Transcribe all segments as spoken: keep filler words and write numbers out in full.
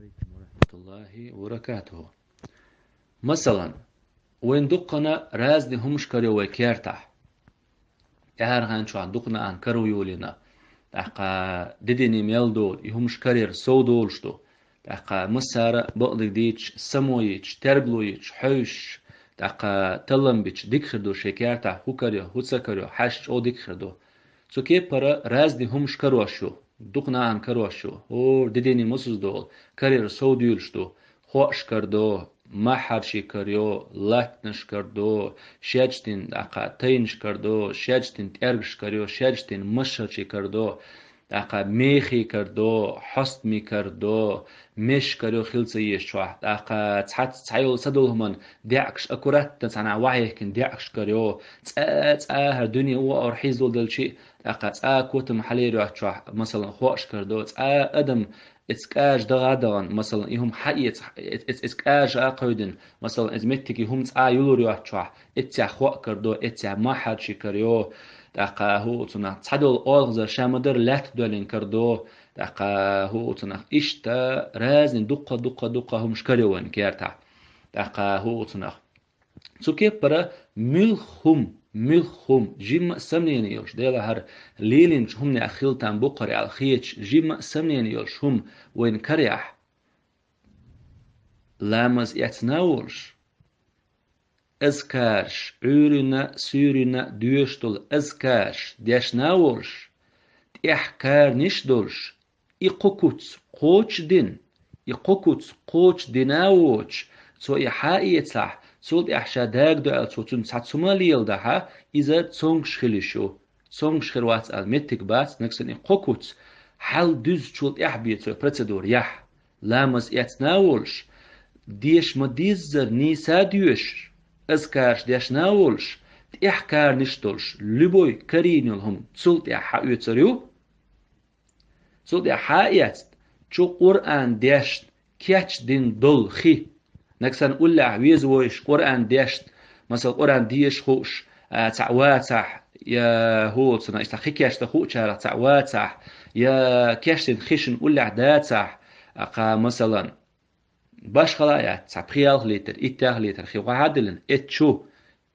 ورحمة الله وبركاته. Масалан, вайн дуккхана разный хӀумаш карайо вай кертахь. ТӀаьхьархьан чохь дукха нахана каро йолийна. ТӀаккха дидине мел долу, и хӀумаш карайра сов долуш ду. ТӀаккха массара а бакъдерг дийцича, само йича, тергалуш йича, хьовсуш, тӀаккха таллам бича дика хир ду, шайн кертахь хӀун карайо, хӀун ца карайо, хьаьжча чӀогӀа дика хир ду. Цу кеппара разный хӀумаш карош ю, дукха нахана карош ю. ХӀора дидине масаза долу, карайра сов дуьйлуш ду. Хоаш карадо, махьарчий карайо, латтанаш карадо, шаьждина, тӀаккха тайнаш карадо, шаьждина тӀергаш карайо, шаьждина машарчий карадо, тӀаккха мехий карадо, хьостамий карадо, меш карайо хила ца езачохь, тӀаккха цхьацца цхьайолу са долу хӀуманна деӀкаш аккуратно цхьанхьа вахьехкина деӀкаш карайо, цкъа а, цкъа а хӀара дуьне вахара хьийзалла делчи, тӀаккха цкъа а котам хьалера йоцчохь, масалан, хоаш карадо, цкъа а адам эца кӀажа даха а дахана, масалан, и хӀума хьаэца, эц-, эц-, эца кӀажа а кхевдина, масалан, эца меттиге хӀума цкъа а юлур йоцчохь, эццехь хоа карадо, эццехь махьарчий карайо, тӀаккха хӀу цунах цхьадолу олхазар ша ма-дарра лаьтта доьллина карадо, тӀаккха хӀу цунах иштта разный дуккха, дуккха, дуккха хӀумаш карайо вайн кертахь. ТӀаккха хӀу цунах. Цу кеппара муьлхха хӀума, муьлхха хӀума, жимма а сомнение йолуш, Дела хӀара лелийначу хӀуманех хила там бу-кх хӀара аьлла хеташ, жимма а сомнение йолуш хӀума вайна караяхь, ламаз эцна а волуш, азкараш, Ӏуьйранна а, суьйранна а доьшуш долу азкараш дешна а волуш, тӀехь каранаш а долуш, и кхо куц кхочушдина, и кхо куц кхочушдина а воцуш, цо и хьаэцахь, цул тӀаьхьа ша дагадо аьлла цо цуьнан цхьа цхьа хӀума леладахь, иза цомгуш хила йиш ю. Цомгуш хир вац аьлла меттиг бац, нагахь санна и кхо куц хьал дуьзначул тӀаьхьа бен цо и процедура яхь. Ламаз эцна а волуш, деша ма-деззара нийса а доьшуш, азкараш дешна а волуш, тӀехь каранаш а долуш, любой карийна йолу хӀума цул тӀаьхьа хьаоьцур ю. Цул тӀаьхьа хьаэцна, чу Къуръан дешна, кечдина долу хи. Нагахь санна уллехь веза вовзаш Къуръан дешна, масала, Къуръан деша хууш, а, цхьаъ вацахь, я хӀу цунах, иштта хи кечдан хуучарах цхьаъ вацахь, я кечдина хи шуна уллехь дацахь, а, кха, масалан, башхалла а яц, цхьа пхиалгӀа литр, итталгӀа литр хи гӀо хьадиллина, эцчу,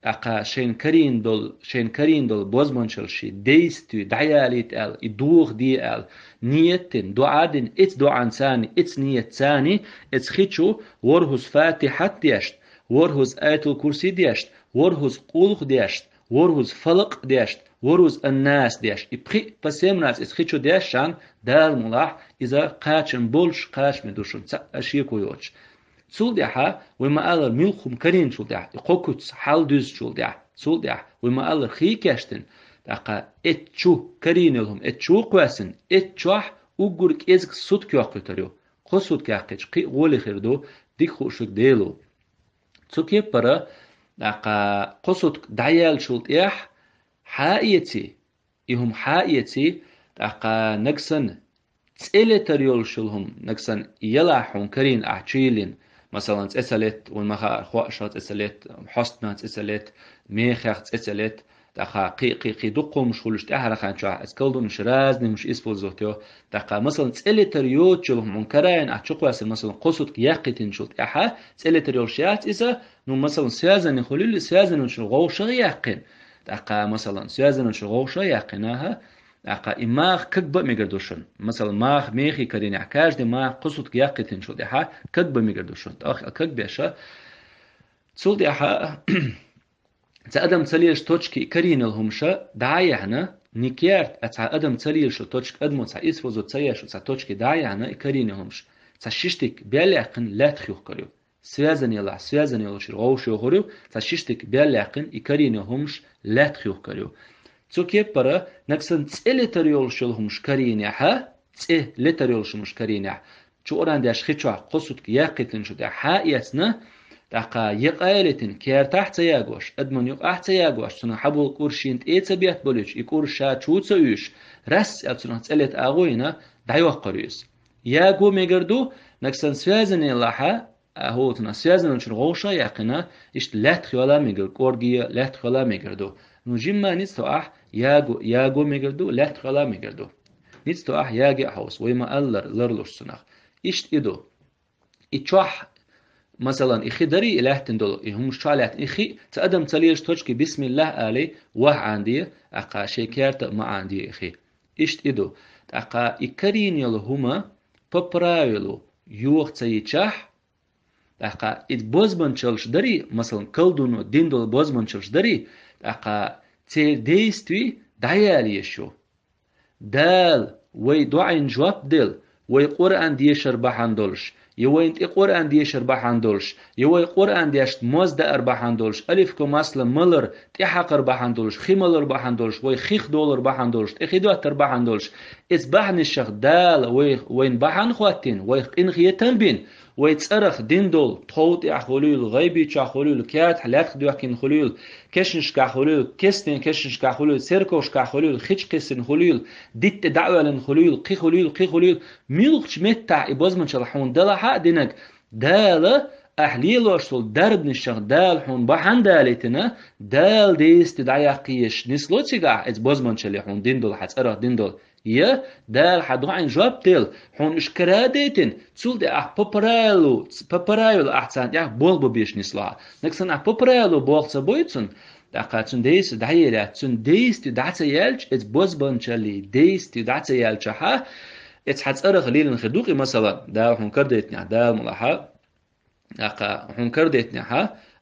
тӀаккха шайна карийна долу, шайна карийна долу бозбуунчалла шен действие дӀаялийта аьлла, и дохаде аьлла, ниет дина, доӀа дина, эца доӀанца а, эца ниетца а, эца хи чу ворхӀазза Фатихьат дешна, ворхӀазза Аятул-Курси дешна, ворхӀазза Къулху дешна, ворхӀазза Фалакъ дешна, ворхӀазза Аннас дешна. И пхиъ, по семь раз эца хи чу дешшехь, Дала мукъалахь, иза кхачам болуш, кхачаме ду шуна, цхьа а шеко йоцуш. Цул тӀаьхьа вай ма-аллара муьлхха хӀума карийначул тӀаьхьа, и кхо куц хьал дуьзначул тӀаьхьа, цул тӀаьхьа вай ма-аллара хи кечдина, тӀаккха эцчу карийна йолу хӀума эцчу кхоьссина, эцчохь уггар кӀезиг сутка йоккхуьйтур ю. Кхо сутка яьккхича кхин а гӀоле хир ду, дика хууш верг Дела ву. Цу кеппара, тӀаккха кхо сутка дӀаяьллачул тӀаьхьа хьаэций, и хӀума хьаэций, тӀаккха нагахь санна цӀе летар йолуш йолу хӀума, нагахь санна елахь хьуна карийна ахь чу йиллина, масалан, цӀе ца летта, вайн ма-хаъара, хоашах цӀе ца летта, хьостамах цӀе ца летта, мехах цӀе ца летта, тӀаккха кхин а, кхин а, кхин а дуккха хӀумаш хуьлуш тӀаьхьархьан чохь, эца колдунаш, разный хӀумаш использовать йо, тӀаккха, масалан, цӀе летар йоцуш йолу хӀума хьуна карийна ахь чу кхоьссина, масалан, кхо сутка яьккхийтинчул тӀаьхьа, цӀе летар йолуш яц иза, ну, масалан, связанный хуьлийла, связанный волчун вовшах а яьккхина, тӀаккха, масалан, связанный волчун вовшах а яьккхина, аха, тӀаккха и маха кагба а мегар ду шуна. Масала, маха мехий карийнехь, каждый маха кхо сутка яьккхийтинчул тӀаьхьа кагба а мегар ду шуна. ТӀаккха кагбеша, цул тӀаьхьа цхьа адам ца лелаш точки карийнал хӀумаша дӀа а яьхьна, не керта, а цхьа адам ца лелаш точка, адамо цхьа использовать ца еш цхьа точки дӀа а яьхьна, и карийнал хӀумаш цхьа ши штик бел яьккхина лаьттах юхкур ю. Связанный елахь, связанный йолчуьра вовшах йохур ю, цхьа ши штик бел яьккхина и карийнал хӀумаш лаьттах юхкур ю. Цу кеппара, нагахь санна цӀе летар йолуш йолу хӀумаш карийнехь, цӀе летар йолуш хӀумаш карийнехь, чу Къуръан деш хи чохь кхо сутка яьккхийтинчул тӀаьхьа хьаэцна, тӀаккха я къайлетина кертахь а ца ягош, адаман юкъахь а ца ягош, цунах хьаболу кӀур шена тӀе а ца беттаболуьйтуш, и кӀур ша чу а ца уьйш, расс аьлла цунах цӀе лета агӀо йина, дӀайоккхур ю иза. Яго мегар ду, нагахь санна связанный елахь, а, хӀу цунах связанный волчун вовшах а яьккхина, иштта лаьттах йола мегар, кӀорге лаьттах йола мегар ду. Ну, жимма ницкъ тоахь, яго, яго мегар ду, лаьттах йола мегар ду. Ницкъ тоахь, яге а хьовса, вай ма-аллара ларлуш цунах. Иштта и ду. и чохь, масалан, и хи дарий, и лаьттина долу, и хӀумаш чохь лаьттина, и хи, цу адам ца лелаш точки бисмиллахӀ алий, вахь Ӏанде, тӀаккха шен керта а ма Ӏанде и хи. Иштта и ду. ТӀаккха и карийна йолу хӀума по правилу йоха ца йичахь, тӀаккха и бозбанчаллаш дарий, масалан, колдуно дина долу бозбанчаллаш дарий, тӀаккха церан действие дӀаяла езаш ю. Дала вай доӀина жоп делла, вай Къуръан дешар бахьана долуш, я вайна тӀе Къуръан дешар бахьана долуш, я вай Къуръан дешна моз даар бахьана долуш, алиф-ко масала малар, тӀе хьакхар бахьана долуш, хи малар бахьана долуш, вай хих долар бахьана долуш, тӀе хи доттар бахьана долуш, эцу бахьанашах Дала вай, вайна бахьана хӀоттийна, вайх къинхетам бина, вай цӀарах дина долу, тхов тӀехь хуьлийла, гӀайби чохь хуьлийла, кертахь лаьттах доьхкина хуьлийла, кешнашкахь хуьлийла, кестийн кешнашкахь хуьлийла, церковшкахь хуьлийла, хи чу кхиссина хуьлийла, дитта тӀе дӀаоьллина хуьлийла, кхин хуьлийла, кхин хуьлийла, муьлхачу меттехь и бозбанчалла хьуна далахь а динарг, Дала, ахь лелош долу дарбанашах Дала хьуна бахьана далийтина, Дала деза тӀе дӀаяккха езаш нисло цигахь, эцу бозбанчалле хьуна дина долу, хьан цӀарах дина долу. Я Дала хьан доӀина жоп делла, хьуна уьш кара а дайтина, цул тӀе ахь по правилу, по правилу ахь царна тӀехь болх бан безаш нисло хьан. Нагахь санна ахь по правилу болх ца бой цунна, тӀаккха цуьнан деза тӀе дӀаер яц, цуьнан деза тӀе дӀа ца яьлча, эцу бозбанчалле деза тӀе дӀа ца яьлчахьа, эцу хьан цӀарах лелийна хир ду-кх и масала, Дала хьуна кара дайтинехь, Дала мукъ лахь, тӀаккха хьуна кара дайтинехь,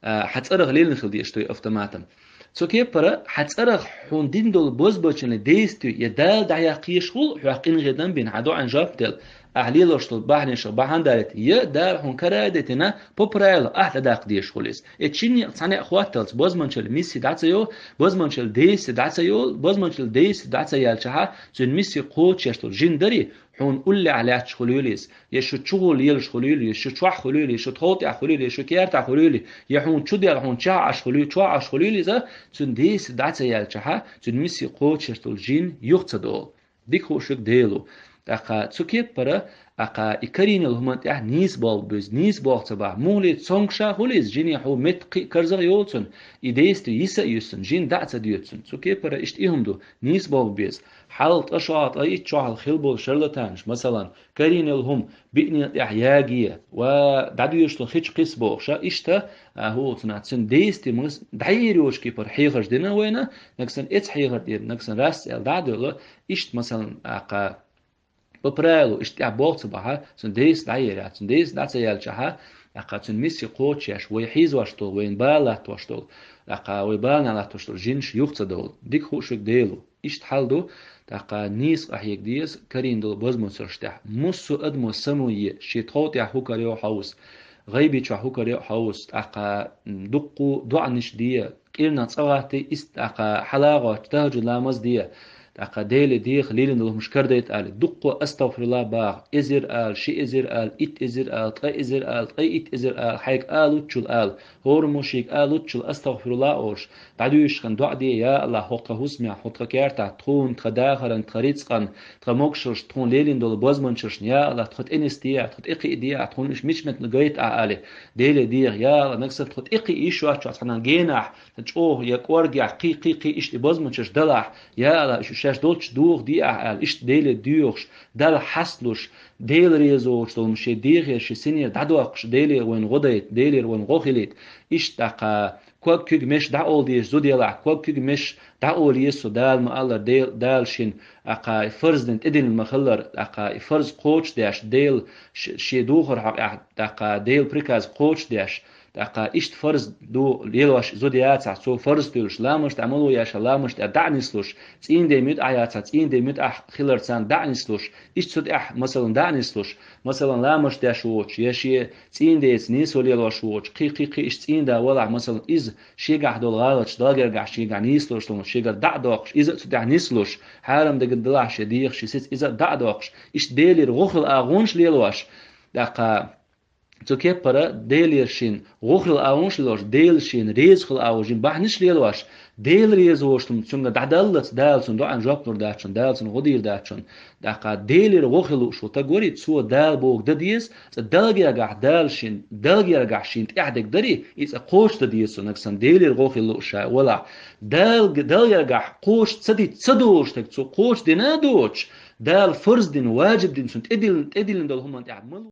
а, хьан цӀарах лелийна хила дезаш ду и автоматом. Цу кепара хьан цӀарах хьуна дина долу бозбанчаллин деза тӀе я Дала дӀаяккха езаш хуьлу, хьох къинхетам бина, хьан доӀина жоп делла, ахь лелош долу бахьанашах бахьана далийта, я Дала хьуна кара а дайтина, по правилу ахь дӀадаккха дезаш хуьлу иза. Эцу шиннех цхьаннех а хӀотталц, бозбанчаллин миссий дӀа ца йолу, бозбанчаллин деза тӀе дӀа ца йолу, бозбанчаллин деза тӀе дӀа ца яьлчахьа, цуьнан миссий кхочушъеш долу жин дарий, хьуна уллехь лаьтташ хуьлийла иза, я шу чугӀо лелаш хуьлийла, я шу чохь хуьлийла, я шу тхов тӀехь хуьлийла, я шу кертахь хуьлийла, я хьуна чу даьлла, хьуна чохь Ӏаш хуьлийла, чохь Ӏаш хуьлийла иза, цуьнан деза тӀе дӀа ца яьлчахьа, цуьнан миссий кхочушъеш долу жин юха ца долу. Дика хууш верг Дела ву. ТӀаккха цу кепара, тӀаккха и карийна йолу хӀуманна тӀехь нийса болх бан беза, нийса болх ца бахь. Муха ле, цомгуш а хуьлу иза, жине хьо метта кхин а карзах йолу цунна, и деза тӀе йиса а юьсу цунна, жин дӀа а ца доьду цунна. Цу кепара иштта и хӀума ду, нийса болх бан беза. Хьалха ткъа шо, ткъа итт шо хьалха хилла болу шарлатанаш, масалан, карийна йолу хӀума биънел тӀехь яге, ва дӀадоьшуш долу хи чу кхисса бохуш а, иштта, а, хӀу цунах, цуьнан деза тӀе мас-, дӀаер йоцу кепара хьехарш дина вайна, нагахь санна эцу хьехар тӀера, нагахь санна раст аьлла дӀа а доьлла, иштта, масалан, тӀаккха, по правилу, иштта тӀехь болх ца бахьа, цуьнан деза тӀе дӀаер яц, цуьнан деза тӀе дӀа ца яьлчахьа, тӀаккха цуьнан миссий кхочушъеш, вай хьийзош долу, вайна бала латтош долу, тӀаккха вай баланехь латтош долу жинаш юха ца долу. Дика хууш верг Дела ву. Иштта хьал ду, тӀаккха нийса къахьега деза карийна долу бозбанчаллаш тӀехь. Массо а адамо самое, шен тхов тӀехь хӀу карайо хьовса, гӀайби чохь хӀу карайо хьовса, тӀаккха, м, дуккха доӀанаш де, кӀирнах цӀа гӀаттий, ист-, тӀаккха хьалагӀотту, тахӀажуд ламаз де, тӀаккха Деле деха, лелийна долу хӀумаш карадайта али, дуккха астагӀфируллахӀ баха, эзар ала, ши эзар ала, итт эзар ала, ткъа эзар ала, ткъе итт эзар ала, хьайга алуччул ала, хӀораммо шега алуччул астагӀфируллахӀ олуш, дӀадуьйшучу хенахь доӀа де: «Я АллахӀ, хӀокху тхан хӀусамехь, хӀокху тхан кертахь, тхуна, тхан дахаран, тхан рицкъан, тхан могушаллашна, тхуна лелийна долу бозбанчаллашна, я АллахӀ, тхо тӀе нисде, тхо тӀе кхиаде, тхуна уьш мича метта гайта ахь», — али, Деле деха: «Я АллахӀ, нагахь санна тхо тӀе кхиа йиш йоцчохь цхьана генахь, цхьана чӀогӀа я кӀоргехь, кхин, кхин, кхин, иштта и бозбанчаллаш далахь, я АллахӀ, уьш шаьш долчу дохаде ахь», — аьлла, иштта Деле доьхуш, Далла хьасталуш, Дела реза воцуш долу шен дехера, шен синера дӀадоккхуш, Деле вайна гӀо дайта, Делера вайна гӀо хилийта, иштта тӀаккха ког куьг меш дӀаола дезаш зуда ялахь, ког куьг меш дӀаола еза со, Дала ма-аллара, Дел-, Дала шена, тӀаккха и фарз дина тӀедиллина ма-хиллара, тӀаккха и фарз кхочушдеш, Дела ш-, шен духар хьокъехь, тӀаккха Делан приказ кхочушдеш, тӀаккха иштта фарз ду лелош зуда яцахь, цо фарз туьллуш, ламазаш тӀехь мало яьшахь, ламазаш тӀехь дӀа а нислуш, цӀийнан де муьтӀахь яцахь, цӀийнан де муьтӀахь хиларца дӀа а нислуш, иштта цу тӀехь, масалан, дӀа а нислуш, масалан, ламазаш деш воцуш, я шен цӀийнан деца нийсо лелош воцуш, кхин, кхин, кхин, иштта цӀийнан да валахь, масалан, иза шегахь долу гӀалаташ Далла гергахь шегахь нийслуш долу, шегара дӀа а доккхуш, иза а цу тӀехь нислуш, хьарам дагадалахь шен дегӀах шен сица, иза а дӀа а доккхуш, иштта Делера гӀо хила агӀонаш лелош, тӀаккха цу кеппара Делера шена гӀо хила агӀонаш лелош, Дела шена реза хила агӀо жин бахьанаш лелош, Дела реза воцуш цуьнга дӀадаллалц, Дала цунна доӀан жоп лур дац шуна, Дала цунна гӀо дийр дац шуна. ТӀаккха Делера гӀо хила лууш волу стаг варий, цо Дала боху дан деза, цкъа Далла гергахь Дала шен, Далла гергахь шен тӀехь дерг дарий, и цкъа кхочушдан деза цо, нагахь санна Делера гӀо хила лууш ша валахь. Дала, Далла гергахь кхочуш ца дича ца долуш стаг, цо кхочушдина а доцуш, Дала фарз дина, важиб дина, цунна тӀедиллина, тӀедиллина долу хӀуманна тӀехь ма лу-